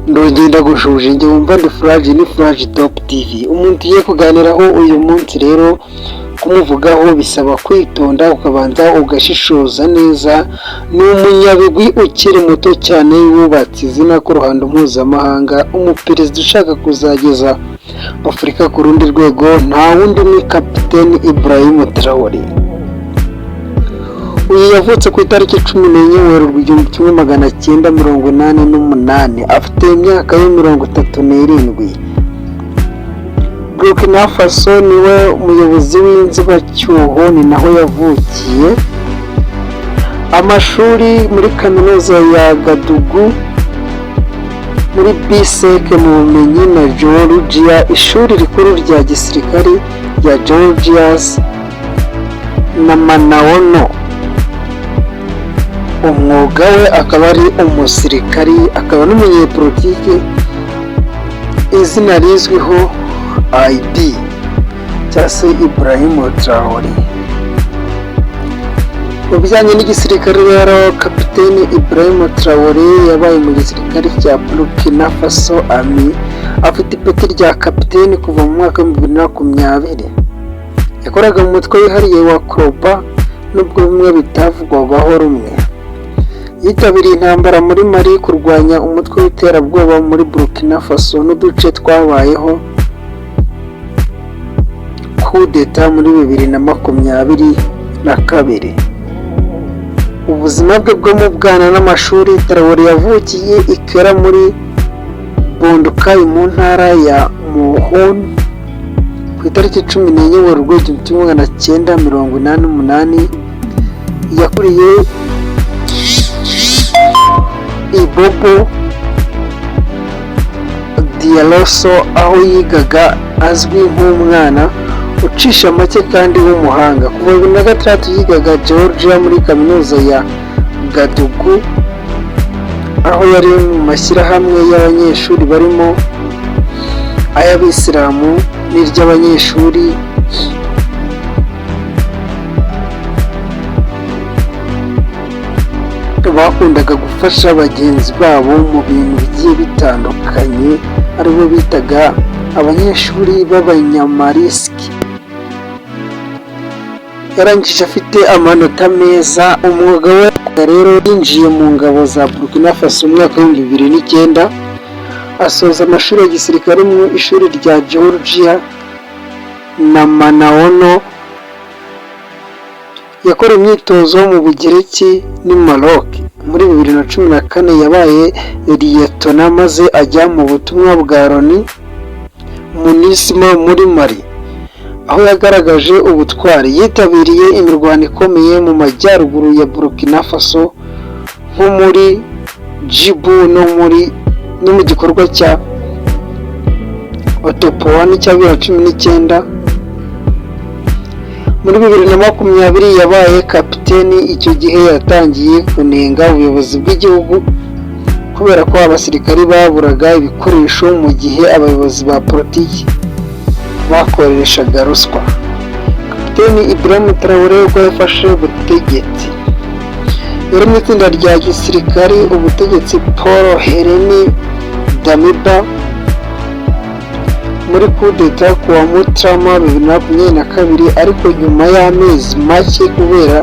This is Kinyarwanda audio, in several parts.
Ndongera ndagushuje njye wumva ndi Furaji, ni Furaji Top TV. Umuntu tugiye kuganiraho uyu munsi rero, kumuvugaho bisaba kwitonda, ukabanza ugashishoza neza. Ni umunyabigwi ukiri muto cyane wubatse izina ku ruhando mpuzamahanga, umuperezida ushaka kuzageza Afurika ku rundi rwego. Nta wundi, ni Kapiteni Ibrahim Traore. Uyu yavutse ku itariki 14 Werurwe 1988, afite imyaka ye 37. Burkina Faso, niwe muyobozi w'inzibacyuho, ni naho yavukiye. Amashuri muri kaminuza ya Ouagadougou, muri BSEC mu bumenyi na Georgia, ishuri rikuru rya gisirikari rya Georgias na Manaono. Umwuga we akaba ari umusirikari, akaba n'umunyepolitike. Izina rizwiho IB cyangwa se Ibrahim Traore. Mu bijyanye n'igisirikare rero, Kapiteni Ibrahim Traore yabaye mu gisirikare cya Burkina Faso Army, afite ipeti rya kapiteni kuva mu mwaka wa 2020. Yakoraga mu mutwe wihariye wa Cobra, nubwo bimwe bitavugwagaho rumwe. Yitabiriye intambara muri Mali, kurwanya umutwe w'iterabwoba muri Burkina Faso n'uduce twabayeho kudeta muri 2022. Ubuzima bwe bwo mu bwana n'amashuri: Traore yavukiye i Kera muri Bondokuy mu ntara ya Mouhoun ku itariki 14 Werurwe 1988. Yakuriye i Bobo Dioulasso, aho yigaga. Azwi nk'umwana ucisha make kandi w'umuhanga. Kuva 2006 yigaga Georgia muri kaminuza ya Ouagadougou, aho yari mu mashyirahamwe y'abanyeshuri barimo ay'abisilamu n'iry'abanyeshuri bakundaga gufasha bagenzi babo mu bintu bigiye bitandukanye, aribo bitaga abanyeshuri b'abanyamarisiki. Yarangije afite amanota meza. Umwuga we rero, yinjiye mu ngabo za Burkina Faso mu mwaka wa 2009, asoza amashuri ya gisirikare mu ishuri rya Georgia na Manaono. Yakora imyitozo mu Bugereki n'i Maroc. Muri 2014 yabaye liyetona, maze ajya mu butumwa bwa Loni MINUSMA muri Mali, aho yagaragaje ubutwari. Yitabiriye imirwano ikomeye mu majyaruguru ya Burkina Faso, nko muri Djibo no mu gikorwa cya Otopoani cya 2019. Muri 2020 yabaye kapiteni. Icyo gihe yatangiye kunenga ubuyobozi bw'igihugu kubera ko abasirikari baburaga ibikoresho, mu gihe abayobozi ba politiki bakoreshaga ruswa. Kapiteni Ibrahim Traore, ubwo yafashe ubutegetsi, yari mu itsinda rya gisirikari ubutegetsi Paul Henri Damiba muri kudeta kuwa Mutarama 2022. Ariko nyuma y'amezi make, kubera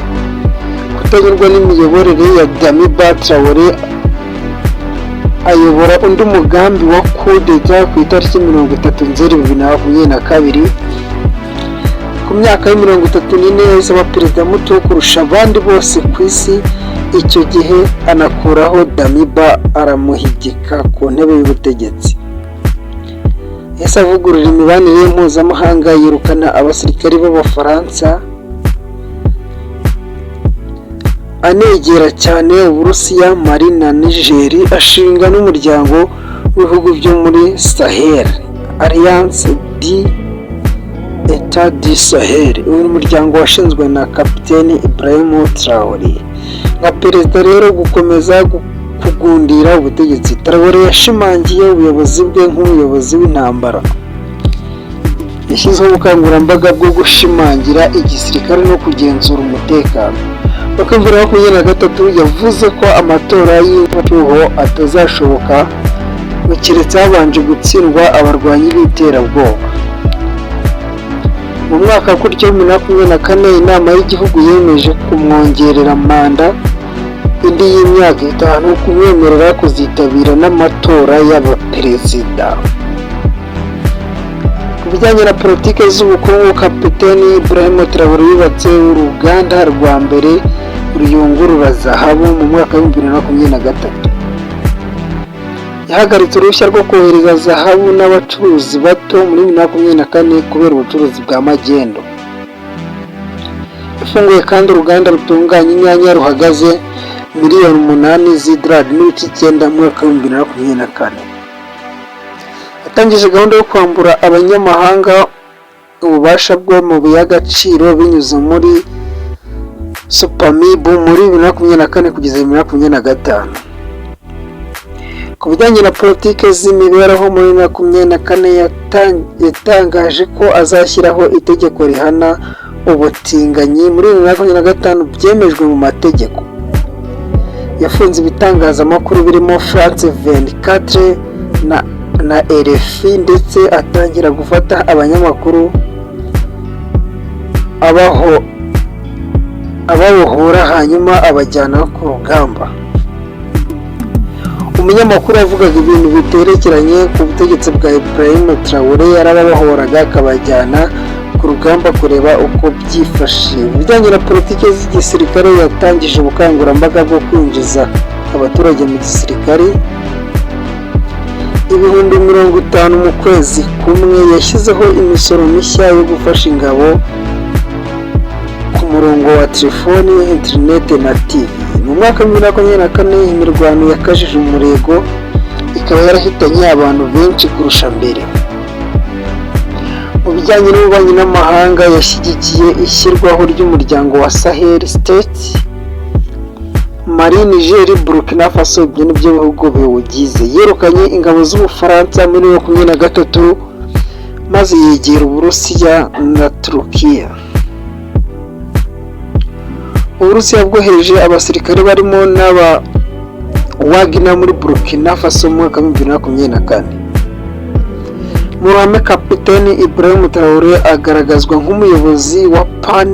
kutanyurwa n'imiyoborere ya Damiba, Traore ayobora undi mugambi wa kudeta ku itariki 30 Nzeri 2022. Ku myaka ya 34 yahise aba perezida muto kurusha abandi bose ku isi icyo gihe, anakuraho Damiba, aramuhigika ku ntebe y'ubutegetsi. Yahise avugurura imibanire mpuzamahanga, yirukana abasirikari b'Abafaransa, anegera cyane Uburusiya, Mali na Niger, ashinga n'umuryango w'ibihugu byo muri Sahel, Alliance des États du Sahel. Uyu muryango washinzwe na Kapiteni Ibrahim Traore nka perezida. Rero gukomeza kugundira ubutegetsi, Traore yashimangiye ubuyobozi bwe nk'umuyobozi w'intambara. Yashyizeho ubukangurambaga bwo gushimangira igisirikare no kugenzura umutekano. Mu mwaka wa 2023 yavuze ko amatora y'inzibacyuho atazashoboka. Ngo keretse habanje gutsindwa abarwanyi b'iterabwoba. Mu mwaka gutyo, 2024, inama y'igihugu yemeje kumwongerera manda indi y'imyaka 5, kumwemerera kuzitabira n'amatora y'abaperezida. Ku bijyanye na politiki z'ubukungu, Kapiteni Ibrahim Traoré yubatse uruganda rwa mbere ruyungurura zahabu mu mwaka wa 2023. Yahagaritse uruhushya rwo kohereza zahabu n'abacuruzi bato muri 2024 kubera ubucuruzi bwa magendu. Yafunguye kandi uruganda rutunganya inyanya ruhagaze miliyoni 8 z'idolari n'ibice 9 mu mwaka wa 2024. Yatangije gahunda yo kwambura abanyamahanga ububasha bw'amabuye y'agaciro binyuze muri SOPAMIB muri 2024 kugeza 2025. Ku bijyanye na politiki z'imibereho, muri 24 yatangaje ko azashyiraho itegeko rihana ubutinganyi. Muri 2025 byemejwe mu mategeko. Yafunze ibitangazamakuru birimo France 24 na RFI, ndetse atangira gufata abanyamakuru abaho ababohora, hanyuma abajyana ku rugamba. Umunyamakuru yavugaga ibintu biterekeranye ku butegetsi bwa Ibrahim Traoré, yarababohoraga akabajyana ku rugamba kureba uko byifashe. Mu bijyanye na politiki z'igisirikare, yatangije ubukangurambaga bwo kwinjiza abaturage mu gisirikare 50,000 mu kwezi kumwe. Yashyizeho imisoro mishya yo gufasha ingabo ku murongo wa telefoni, interineti na TV. Mu mwaka wa 2024, imirwano yakajije umurego, ikaba yarahitanye abantu benshi kurusha mbere. Mu bijyanye n'ububanyi n'amahanga, yashyigikiye ishyirwaho ry'umuryango wa Sahel State. Mali, Niger, Burkina Faso, ibyo ni byo bihugu biwugize. Yirukanye ingabo z'Ubufaransa muri 23, maze yegera Uburusiya na Turukiya. Uburusiya bwohereje abasirikare barimo n'aba Wagner muri Burkina Faso mu mwaka wa 2024. Mu ruhame, Kapiteni Ibrahim Traoré agaragazwa nk'umuyobozi wa Pan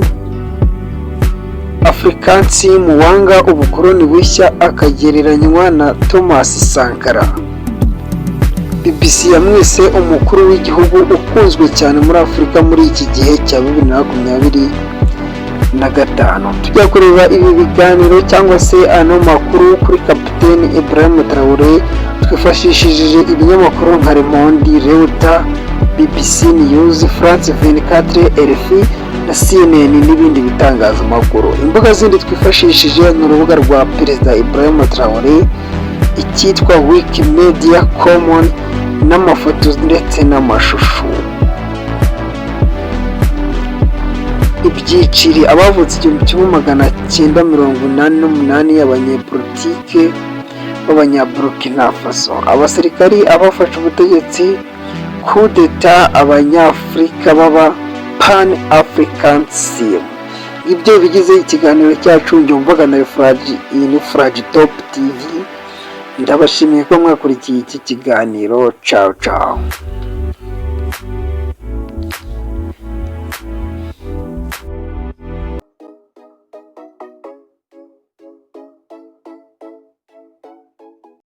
Africanism wanga ubukoloni bushya, akagereranywa na Thomas Sankara. BBC yamwise umukuru w'igihugu ukunzwe cyane muri Afurika muri iki gihe cya 2025. Tujya kureba ibi biganiro cyangwa se ano makuru kuri Kapiteni Ibrahim Traoré twifashishije ibinyamakuru nka Le Monde, Reuters, BBC News, France 24, RFI na CNN n'ibindi bitangazamakuru. Imbuga zindi twifashishije ni urubuga rwa Perezida Ibrahim Traoré, icyitwa Wikimedia Commons, n'amafoto ndetse n'amashusho. Ibyiciri: abavutse 1988, abanyepolitike b'Abanyaburukina Faso, abasirikari, abafashe ubutegetsi kudeta, Abanyafurika baba Pan Africanism. Ibyo bigize ikiganiro cyacu. Njyumvaga na Furaji, iyi ni Furaji Top TV. Ndabashimiye ko mwakurikiye iki kiganiro. Cawu cawu.